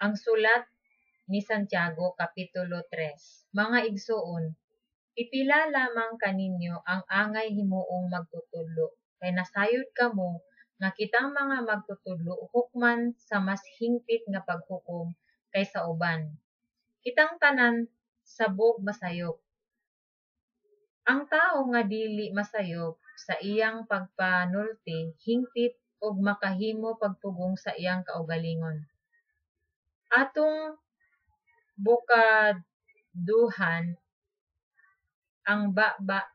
Ang sulat ni Santiago kapitulo 3. Mga igsuon, pipila lamang kaninyo ang angay himuong magtutudlo, kay nasayod kamo nga kitang mga magtutudlo hukman sa mas hingpit nga paghukom kaysa uban. Kitang tanan sabog masayop. Ang tawo nga dili masayop sa iyang pagpanulti hingpit og makahimo pagpugong sa iyang kaugalingon. Atong bukaduhan ang baba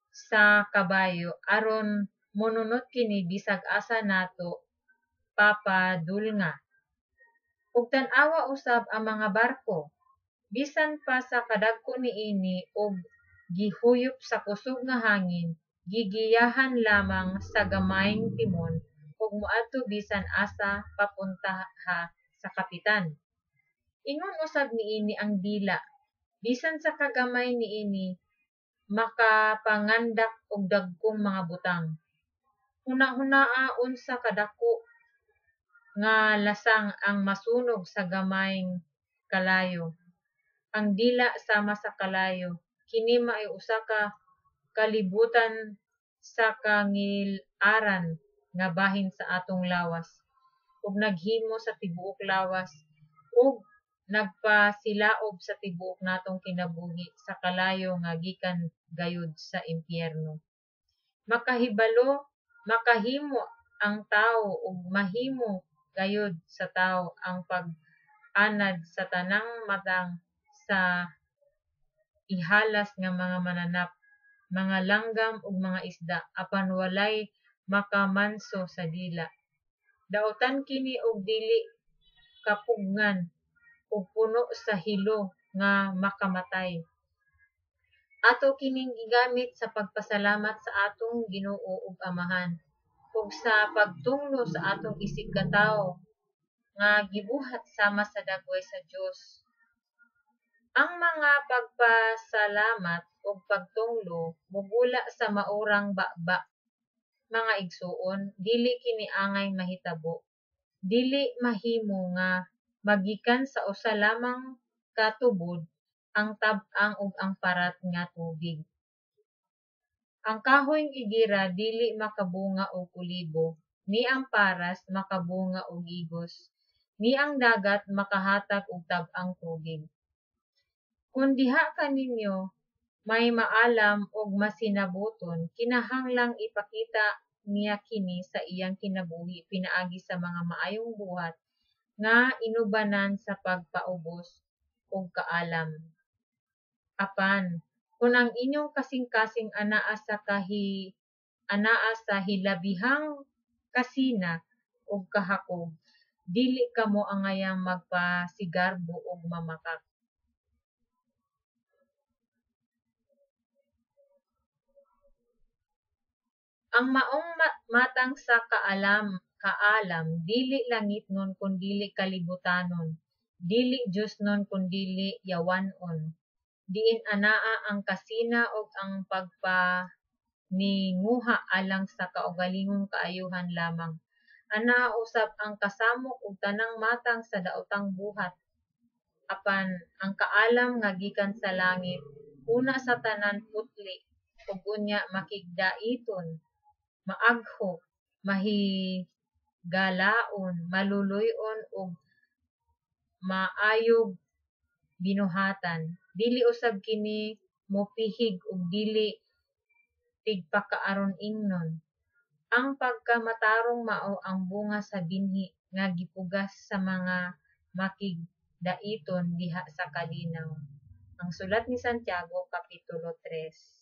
sa kabayo aron monunot kini bisag asa nato papadulnga. Ug tan-awa usab ang mga barko, bisan pa sa kadag-ko niini ug gihuyop sa kusog nga hangin, gigiyahan lamang sa gamayng timon ug moadto bisan asa papuntaha sa kapitan. Ingon usab niini ang dila, bisan sa kagamay niini makapangandak og dagkong mga butang. Hunahunaa unsa kadako nga lasang ang masunog sa gamayng kalayo. Ang dila sama sa kalayo, kini maoy usa ka kalibutan sa kangil-aran nga bahin sa atong lawas, ug naghimo sa tibuok lawas ug nagpasilaob sa tibuok natong kinabuhi sa kalayo nga gikan gayud sa impyerno. Makahibalo, makahimo ang tawo ug mahimo gayud sa tawo ang pag-anad sa tanang matang sa ihalas nga mga mananap, mga langgam ug mga isda, apan walay makamanso sa dila. Dautan kini ug dili kapugngan ug puno sa hilo nga makamatay. Ato kining gigamit sa pagpasalamat sa atong Ginoo ug Amahan ug sa pagtunglo sa atong isigkatawo nga gibuhat sama sa dagway sa Dios. Ang mga pagpasalamat ug pagtunglo mogula sa maurang baba. Mga igsuon, dili kini angay mahitabo. Dili mahimo nga magikan sa usa lamang ka tubod ang tab-ang ug ang parat nga tubig. Ang kahoyng igera dili makabunga og olibo, ni ang paras makabunga og igos, ni ang dagat makahatag og tab-ang tubig. Kun diha kaninyo may maalam ug masinabuton, kinahanglang ipakita niya kini sa iyang kinabuhi pinaagi sa mga maayong buhat nga inubanan sa pagpaubos ug kaalam. Apan, kun ang inyong kasing-kasing anaa sa hilabihang kasina ug kahakog, dili kamo angayang magpasigarbo ug mamakak. Ang maong matang sa kaalam dili langitnon kundili kalibutanon, dili Diosnon kundili yawan-on, diin anaa ang kasina ug ang pagpaninguha alang sa kaugalingong kaayohan lamang. Anaa usab ang kasamok ug tanang matang sa daotang buhat. Apan ang kaalam nga gikan sa langit, una sa tanan putli, ug unya makigdaiton, maagho, mahigalaon, maluluy-on ug maayog binuhatan. Dili usab kini mopihig ug dili tigpakaaron-ingnon. Ang pagkamatarong mao ang bunga sa binhi nga gipugas sa mga makigdaiton diha sa kalinaw. Ang sulat ni Santiago, Kapitulo 3.